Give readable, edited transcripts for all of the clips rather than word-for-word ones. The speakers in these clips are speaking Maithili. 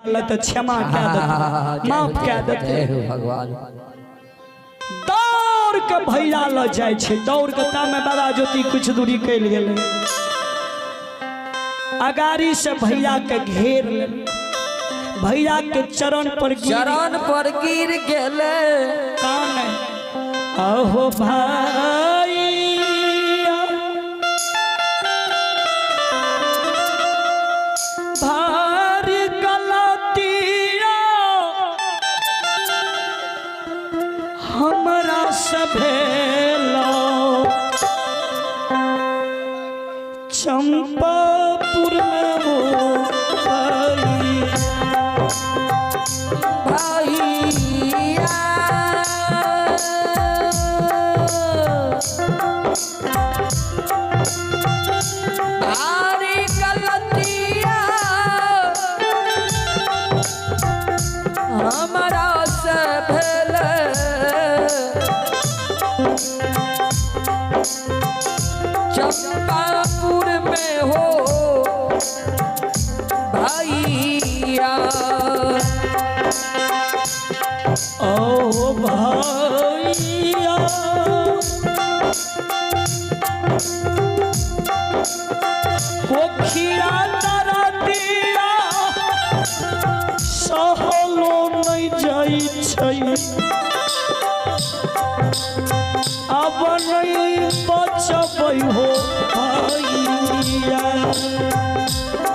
ल तऽ क्षमा कए देतै, माफ कए देतै। जय हो भगवान। दौड़ के भैया ल जाइ छै, दौड़ के तामे बाबा ज्योति कुछ दूरी कयल गेलै, अगाड़ी से भैया के घेर लेल, भैया के चरण पर गिर, चरण पर गिर गेलै। कान अहो भाई, भारी गलतिया हमरा से भेलो, चंपापुर में वो भाई। भैया, भारी गलतिया हमरा से भेल, चंपापुर में हो भैया। ओ भैया, पोखिया दरदिया सहलो नहीं जाइ छै, अब नहीं बचबै हो भैया।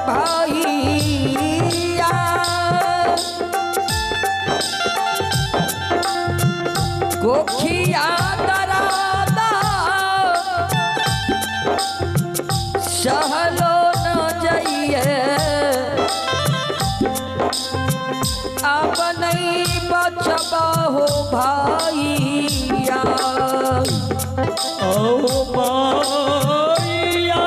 भैया, कोखिया दरादा सहलो न जाइए, अब नहीं बचबा हो भैया। ओ भैया,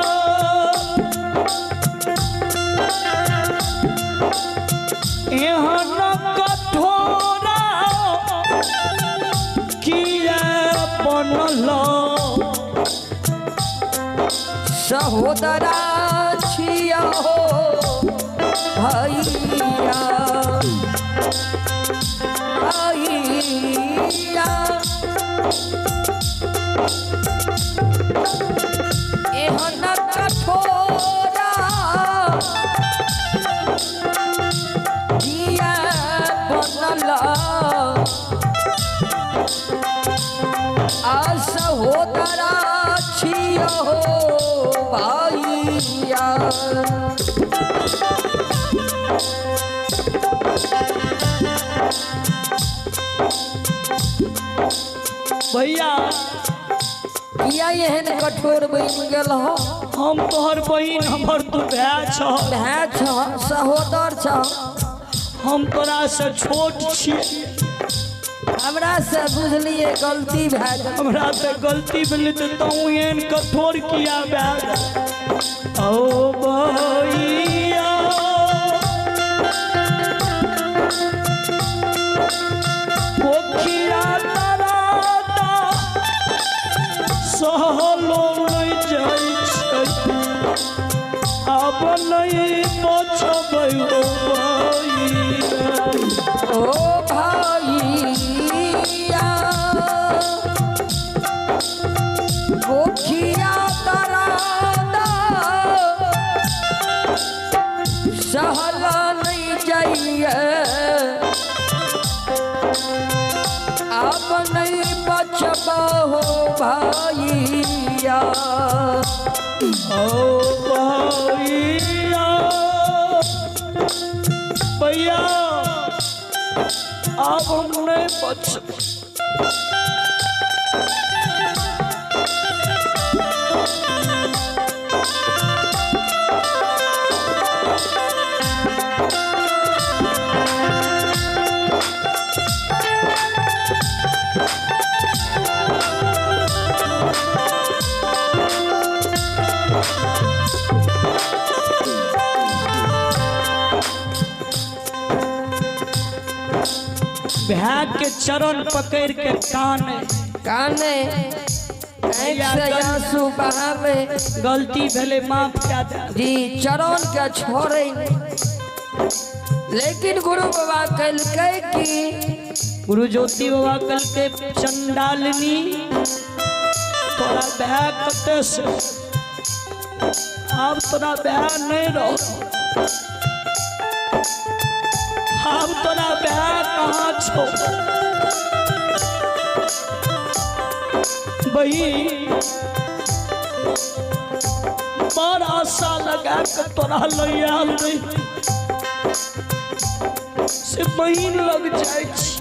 एहन कठोरा किया बनल, सहोदरा छिया हो भैया, भैया, एहन कठोरा किया बनल, आ सहोदरा छिया हो भैया। भैया, किया एहन कठोर बनि गेल हो? हम तोहर बहिन, हमर तू भाय छह। भाय छह, सहोदर छह। हम तोरा से छोट छी। हमरा से बुझलिए गलती भए गेल। हमरा से गलती भेलै तऽ तू एहन कठोर किया भए गेल? ओ भैया, पोखिया तराता सहलो नहि जाइ छै, आब नहि बचबै हो भैया। ओ भैया, पोखिया तरादा सहला नहीं जाइए, अब नहीं बचबा हो भैया। ओ भैया, भैया, आब हम नहीं बचब। भाय के चरण पकड़ के कान काने आँखि से आंसू बहावे। गलती भेलै, माफ कए दे। जी, चरण के छोड़े नहि। लेकिन गुरु बाबा कहलकै कि गुरु ज्योति बाबा कहलकै चंडालिनी तोरा भाय कते से आब तोरा भाय नहीं रहो, आब तोरा भाय कहाँ छो बही, बड़ आशा लगा के तोरा लय आयल रही से बहिन लग जाइ छी।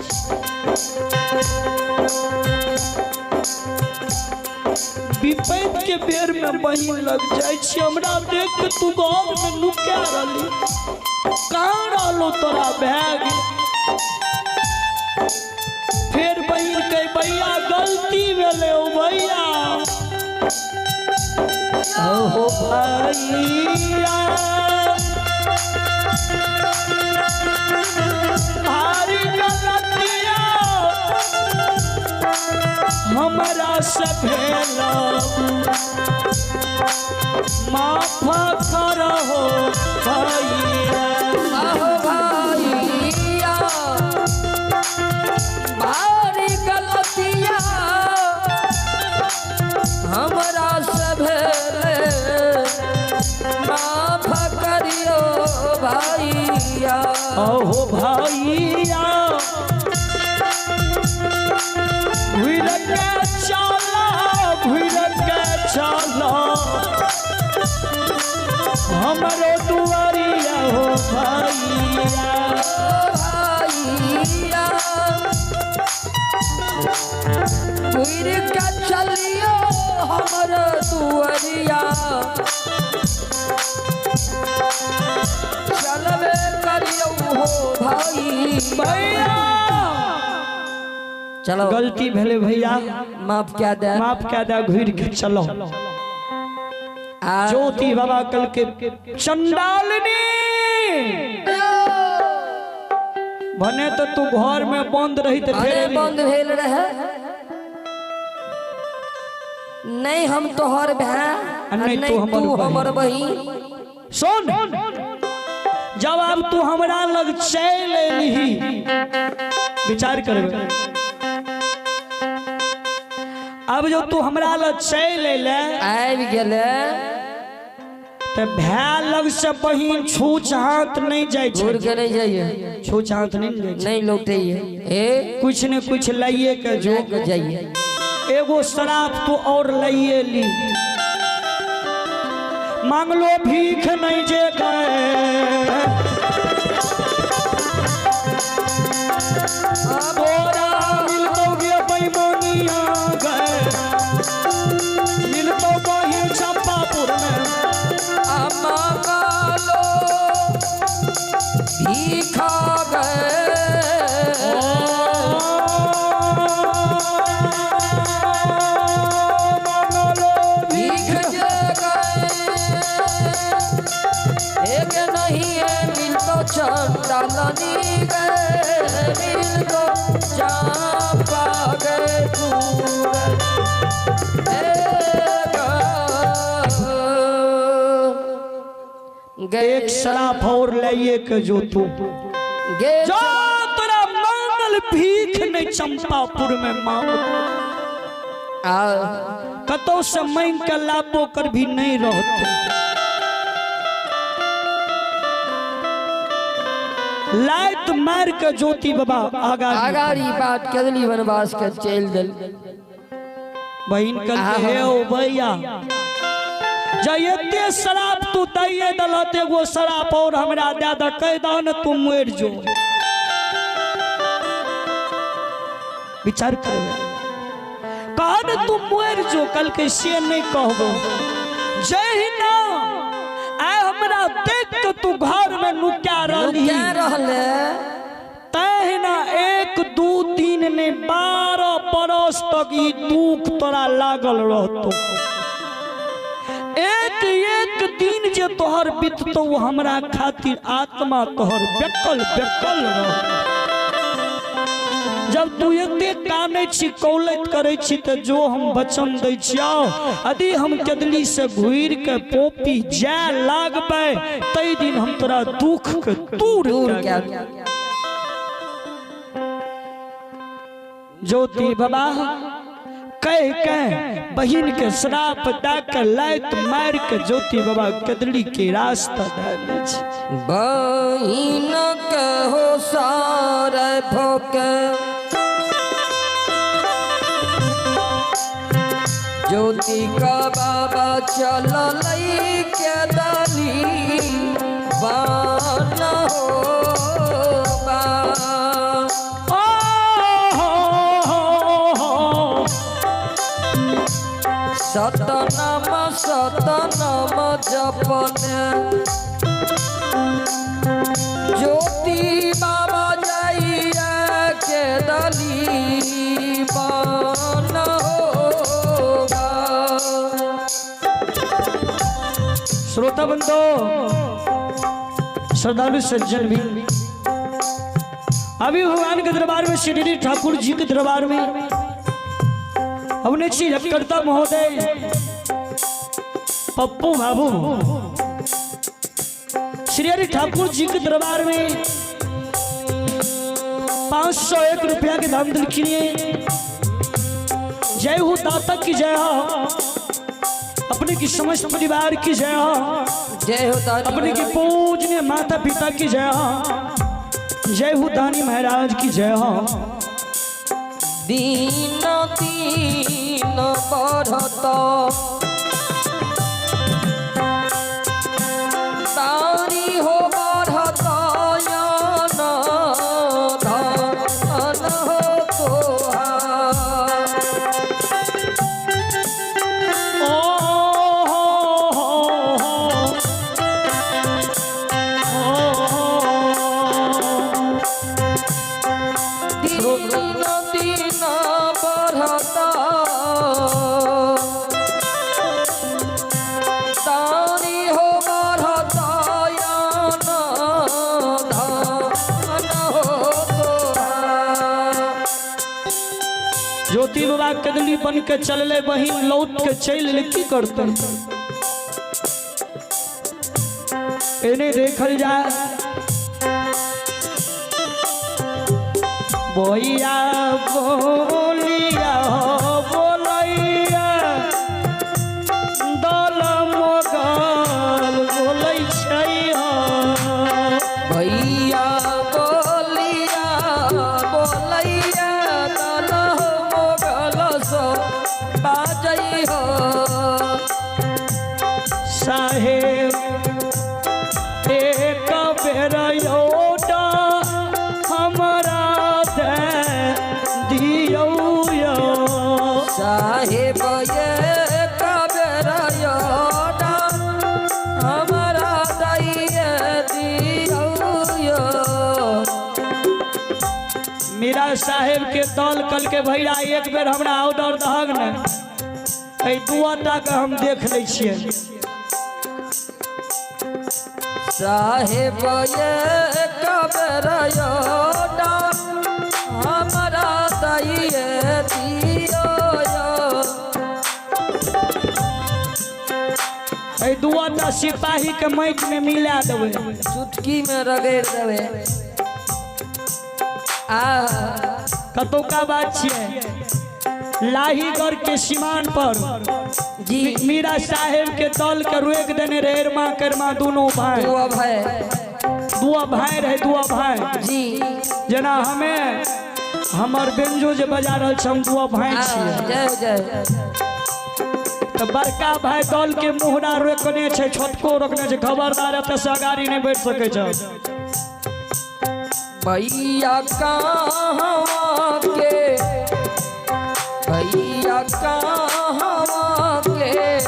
विपैत के बेर में बहिन लग जाइ छी, हमरा देख के तू घर में नुका रहली, कहाँ रहलो तोरा भए गेल। फिर बहिन के भैया गलती भेलै ओ भैया, ओ भैया भारी गलतिया हमरा से भेल, माफ करहो भैया। आहो भैया भारी गलतिया हमरा से भेल, माफ करियो भैया। अहो भैया घुर के चला, घुर के चला हमरो दुआरिया हो भैया। भैया घुर के चलियो हमर दुआरिया, चलबे करियो हो भाई भैया। चलो गलती भेले भैया, माफ क्या दे, माफ क्या दे, घुर के चलो। ज्योति बाबा कल के चंडालिनी भने तो तू घर में बंद रही तो अरे बंद भेल रहे नहीं, हम तोहर भाई नहीं नहीं तू हमर बहिन। सुन, जब अब तू हमरा लग चल एलही, विचार करबे, अब जो तू हमरा लग चल एले आबि गेले तो भाय लग से बहिन छूछ हाथ नहीं जाइ छै, घूर के नहीं जाइए, छूछ हाथ नहीं जाइ छै, नहीं लौटैए, ए कुछ न कुछ लाइए के जो के जाइए, एगो शराब तो और लाइए ली, मांगलो भीख नहीं जे गए, तोरा मिलतो गे बेईमानिया गए, मिलतो बहिन चंपापुर में। मांगलो भीखा गए, मांगलो भीख जे गए, एक नहीं है मिलतो चंडालनी गए, मिलतो चांपा गए गए। एक शराब और लाइए के जो तू गे जो तोरा मांगल भीख नहीं चंपापुर में मांग, कतौ से मांग के लाबो कर भी नहीं रहते। लाइट मार के ज्योति बाबा आगा आगारी बात कदली वनवास के चल दल। बहिन कल हे ओ भैया जयते शराब तू दैये दलत, एगो शराब और हमरा दे दे, कह दह न तू मरि जो। विचार करबे, कह न तू मरि जो, कल के से नहीं कहबो। जहिना आइ हमरा देख के तू घर में नुका रहली, नुका रहले, तहिना 1 2 3 ने 12 बरस तक ई दुख तोरा लागल रहतो। एक एक दिन जे तोहर बीततो हमरा खातिर आत्मा तोहर बेकल बेकल रह। जब तू एते कानै छी, कौलत करै छी, तऽ जो हम वचन दै छियौ, यदि हम केदली से घुरि के पोपी जाय लागबै, तै दिन हम तोरा दुख के दूर दूर कए कए। ज्योति बाबा कह के बहिन के श्राप दे के लात मार के ज्योति बाबा केदली के रास्ता धऽ लै छै। बहिन कहो सार भोक ज्योति का बाबा चल के दली बान हो बा। ओ हो हो हो। सतनाम सतनाम जपने ज्योति बाबा जाइए के दली बान होगा। श्रोता बंधो, श्रद्धालु सज्जन भी, अभी भगवान के दरबार में, श्री ठाकुर जी के दरबार में हमने श्री रखकर्ता महोदय पप्पू बाबू श्री हरि ठाकुर जी के दरबार में 501 रुपया के दान दिल के लिए जय हो, दाता की जय हो, अपने की समस्त परिवार की जय हो, जय हो दानी, अपने की पूजनीय माता पिता की जय हो, जय हो दानी महाराज की जय हो। दीन दीन बढ़त तारी हो बढ़त यान धन हो तोहार। ओ हो हो हो ओ। दिन दिन बढ़त तारी हो बढ़त यान धन हो तोहार। ज्योति बाबा कदली बन के चलले, बहिन लौट के चलि ले, की करते? एने देखल जाए, बोइया बोलिया हो बोलैया दल मोगल बोलै छै हो। भैया बोलिया बोलैया दल मोगल सो बाजै हो। साहेब एक बेर योटा हमरा दे दियौ यौ। साहेब ये कबेर योडा हमरा दैये दियौ यो। मीरा साहेब के दल कल के भैया एक बेर हमरा ऑर्डर दहक ने, एहि दुआटा के हम देख लै छियै। साहेब ये कबेर योडा हमरा दैये दियौ यो। एहि दुआटा सिपाही के माटि में मिला देबै। चुटकी में रगड़ि देबै आ। कतौका बात छियै, लाहीगढ़ के सीमान पर जी मीरा साहेब के दल के रोक देने रहे एरमा करमा दोनों भाई। दुआ भाई। दुआ भाई रहे, दुआ भाई। जी। जेना हमें हमर बेंजो जे बजा रहल छै, हम दुआ भाई छियै। जय जय। तऽ बड़का भाई दल के मोहरा रोकने छै, छोटको रोकने छै, खबरदार एतऽ से अगाड़ी नहि बैठ सकै छै। भैया कहाँ के, भैया कहाँ के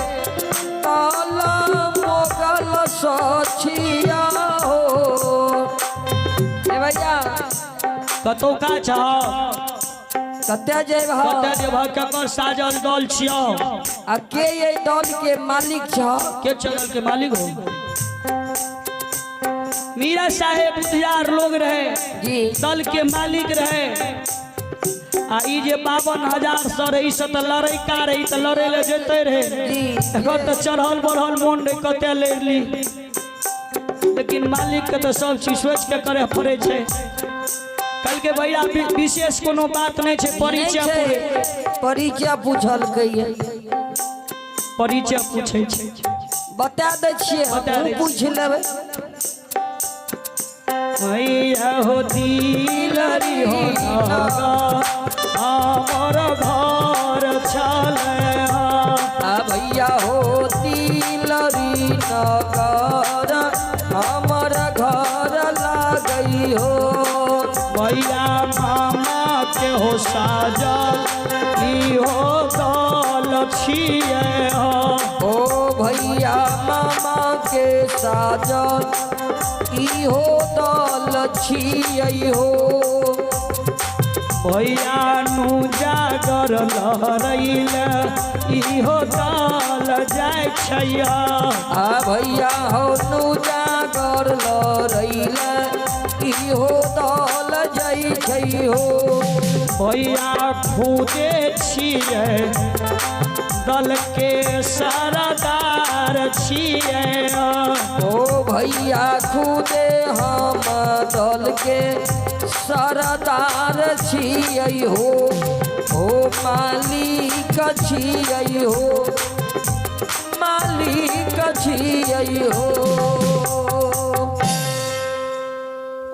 ताला मोगल सछिया हो ए भैया। कतौका छौ? कतऽ जेबह? कतऽ जेबह? ककर साजल दल छियौ? आ के ये दल के मालिक छ? के चलल के मालिक हो? मीरा साहेब बुधियार लोग रहे जी दल के मालिक रहे। आ ई जे 52,000 सर रहे, ई से तऽ लड़ैका रहे, ई तऽ लड़ै लए जेते रहे। जी। एकर तऽ चढ़ल बढ़ल मोन रहे कते लड़ि ली, लेकिन मालिक के तऽ सब चीज सोचि के करे पड़ै छै। कहलकै भैया विशेष कोनो बात नहि छै, परिचय नहि पूरे छै। परिचय पूछलकै ये। परिचय पूछै छै। बता दै छियै, बता हमहूँ दै छियै। पूछि लेबै। मैया हो दिलरी हो नगर हमर घर छलै। आ भैया हो तिलरी नगर हमर घर लागई हो। भैया मामा के हो साजल ई हो दल छियै हो। ओ भैया मामा के साजल इहो दल छियै हो। भैया नु जागर लहरैल इहो दल जाइ छै। आ भैया हो नु जागर लड़ैल इहो दल जाइ छै हो। भैया खुदे छियै दल के सरदार छियै। ओ भैया खुदे हम दल के सरदार छियै हो। हो मालिक छियै हो, मालिक छियै हो।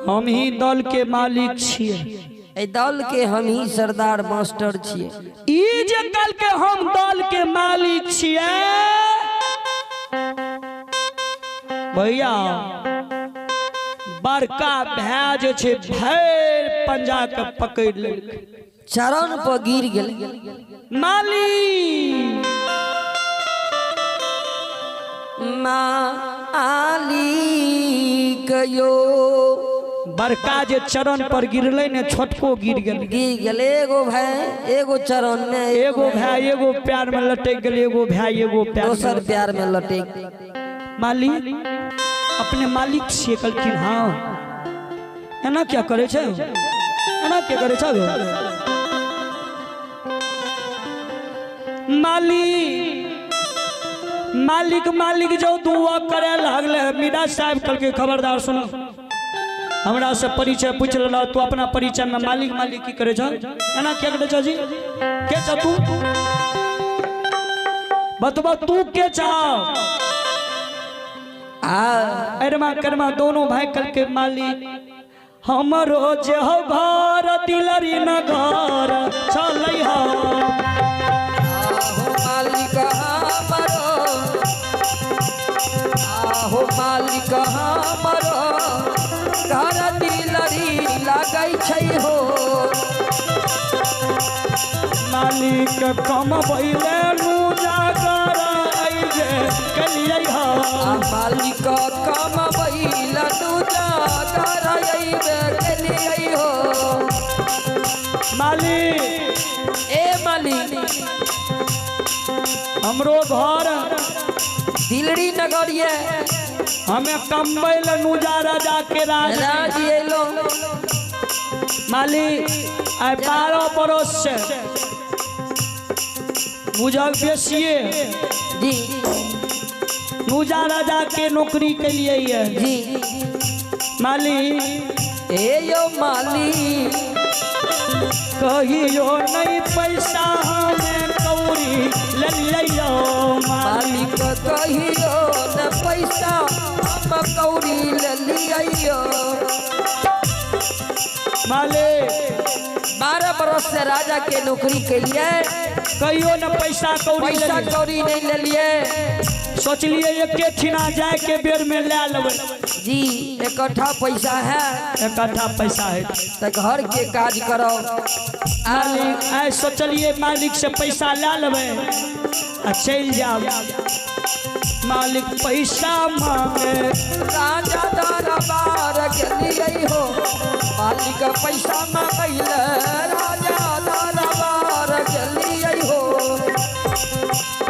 हम ही दल के मालिक छियै। एहि दल के हम ही सरदार मास्टर छियै। ई जे कल के हम दल के मालिक छियै भैया, बड़का भाय जे छै भरि पंजा के पकड़ि लेलकै, चरण पर गिर गेलै। मालिक मालिक यो। बड़का जे चरण पर गिरलै ने, छोटको गिर गेलै। गिर गेलै। एगो भाय एगो चरण में, एगो भाय एगो प्यार में लटक गेलै, एगो भाय एगो प्यार में, दोसर प्यार में लटक। मालिक अपने मालिक छियै? कहलखिन हाँ। एना क्या करै छै, एना क्या करै छै मालिक? मालिक मालिक जो दुआ करे लागले। मीरा साहब कहलकै खबरदार, सुनो, हमरा से परिचय पूछ लेलक, तू अपना परिचय में मालिक मालिक की करे छ? एना क्या करे छ जी? के छ तू? बतबा तू के छ? आ अरमा करमा दोनों भाई कल के मालिक हमरो जे हो घर दिलरी न घर चलै हो। आहो मालिक हमरो, आहो मालिक हमरो घर दिलरी लागै छै हो। मालिक कमबैले जागर जे कलियै हो। आ मालिक कमबैल जागर अइबे केलियै हो। मालिक, ए मालिक, हमरो घर दिलरी नगर ये। हमें कमबै ले नूजा राजा के राज राज एलो। मालिक आइ 12 बरस से बुझल बेसिए जी नूजा राजा के नौकरी के लिए ये जी। मालिक, ए यो मालिक, कहियो नहीं पैसा हमें कौड़ी लेलियै मालिक। मालिक कहियो न पैसा हम कौड़ी लेलियै। मालिक, 12 बरस से राजा के नौकरी के लिए कहियो न पैसा कौड़ी पैसा लेलियै। कौड़ी नहीं लेलिए। सोचलिए एके ठिना जाए के बेर में ले लेबै। जी, इकट्ठा पैसा है। इकट्ठा पैसा है तो घर के काज करो। मालिक आइ सोचलिए मालिक से पैसा ले लेबै आ चलि जाब। मालिक पैसा मांगे राजा दरबार गेलियै हो। मालिक पैसा मांगैले राजा दरबार गेलियै हो।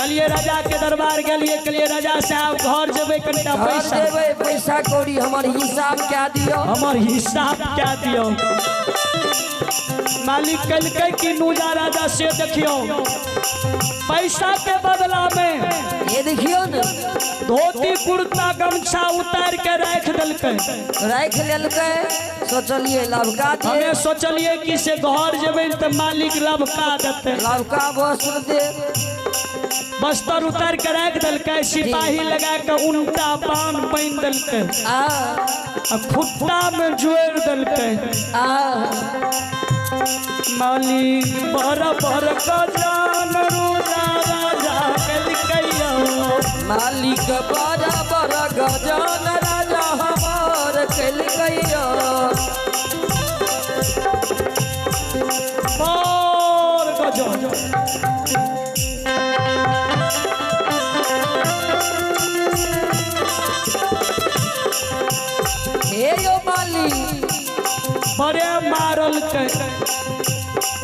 कहलिए राजा के दरबार गेलिए, कहलिए राजा साहब घर जेबै कनिटा घर पैसा देबै पैसा कौड़ी, हमर हिसाब क्या दियौ, हमर हिसाब क्या दियौ। मालिक कहलकै कि नूजा राजा से देखियौ पैसा के बदला में ये देखियौ ने धोती कुर्ता गमछा उतार के राख देलकै, राखि लेलकै। सोचलिए लवका दे, हमें सोचलिए कि से घर जेबै तऽ मालिक लवका देतै, लवका वस्त्र दे, बस्तर उतार के राख देलकै, सिपाही लगा के उनटा पान पानि देलकै आ आ खुट्टा में जोड़ि देलकै। आ मालिक बड़ गजान रोजा राजा केलकै यौ। मालिक बड़ा बड़ा गजान राजा हमार केलकै यौ। बड़ गजान हे यौ मालिक बड़े मारलकै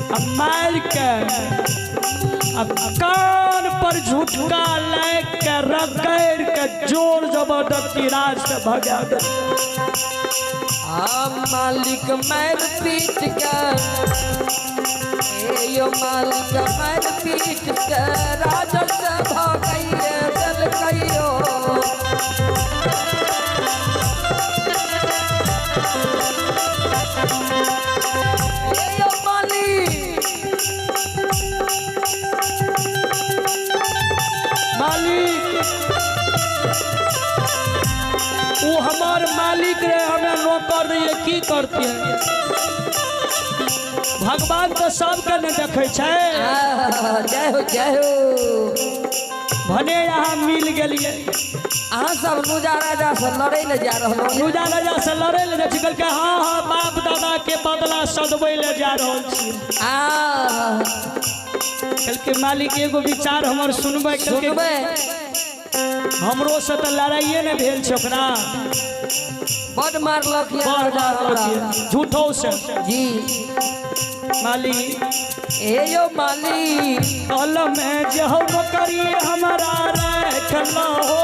आ मारि के आ कान पर झुटका लागि के रगड़ि के जोर जबरदस्ती राज से भगा देलकै। आ मालिक मारि पीट के, हे यौ मालिक मारि पीट के राजा से भगाइए देलकै यौ। हे यौ मालिक मालिक वो हमार मालिक रहे, हमें नौकर रहिए, की करतियै? भगवान तो सबके ने देखै छै। आ, जय हो जय हो। भने यहाँ मिल गेलियै। अहाँ सब नूजा राजा से लड़ै लए जा रहलहुँ। नूजा राजा से लड़ै लए जाइ छी, कहलकै हाँ हाँ बाप दादा के बदला सदबै लए जा रहल छी। आ कहलकै मालिक एगो विचार हमर सुनबै? कहलकै सुनबै। हमरो से तऽ लड़ाइए ने भेल छै ओकरा, बड मारलक ये बड़ राजा मारलक हमरा। ये, झूठो से। जी मालिक हे यौ मालिक कल में जे हो नौकरी हमरा राखलो हो।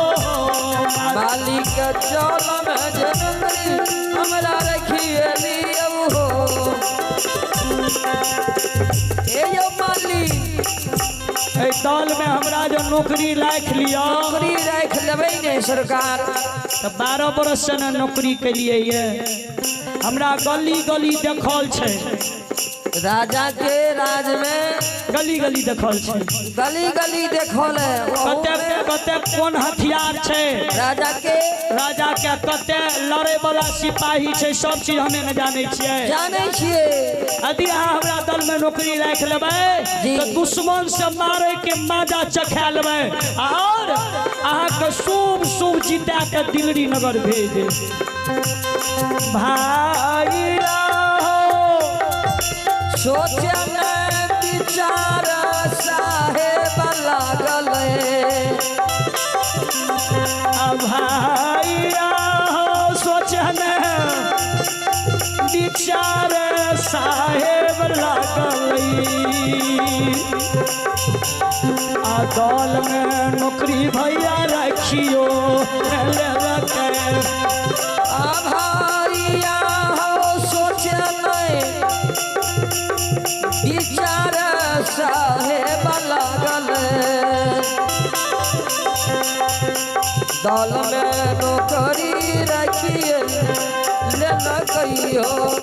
मालिक चल में जे नौकरी हमरा रखिए लियौ हो। हे यौ मालिक एहि दल में हमरा जो नौकरी राखि लिअ, नौकरी राखि लेबै ने सरकार। तऽ 12 बरस से ने नौकरी केलियै ये, हमरा गली गली देखल छै। राजा के राज में गली गली देखल छै, गली गली देखल है। कते कते कोन हथियार छै राजा के, राजा के कते लड़े वाला सिपाही छै, सब चीज हमे ने जानै छियै, जानै छियै। यदि अहाँ हमरा दल में नौकरी राखि लेबै जी। तऽ दुश्मन से मारे के माजा चखा लेबै और अहाँके शुभ शुभ जीता के दिल्ली नगर भेज देब। भाई सोचे ने विचार साहेब लागल, भाई सोचने विचार साहेब लागल, आ दल में नौकरी भैया रखियो लेलकै। आ भाइया हो सोचे ने विचार साहेब लागल, दल में नौकरी रखिए लेलकै हो।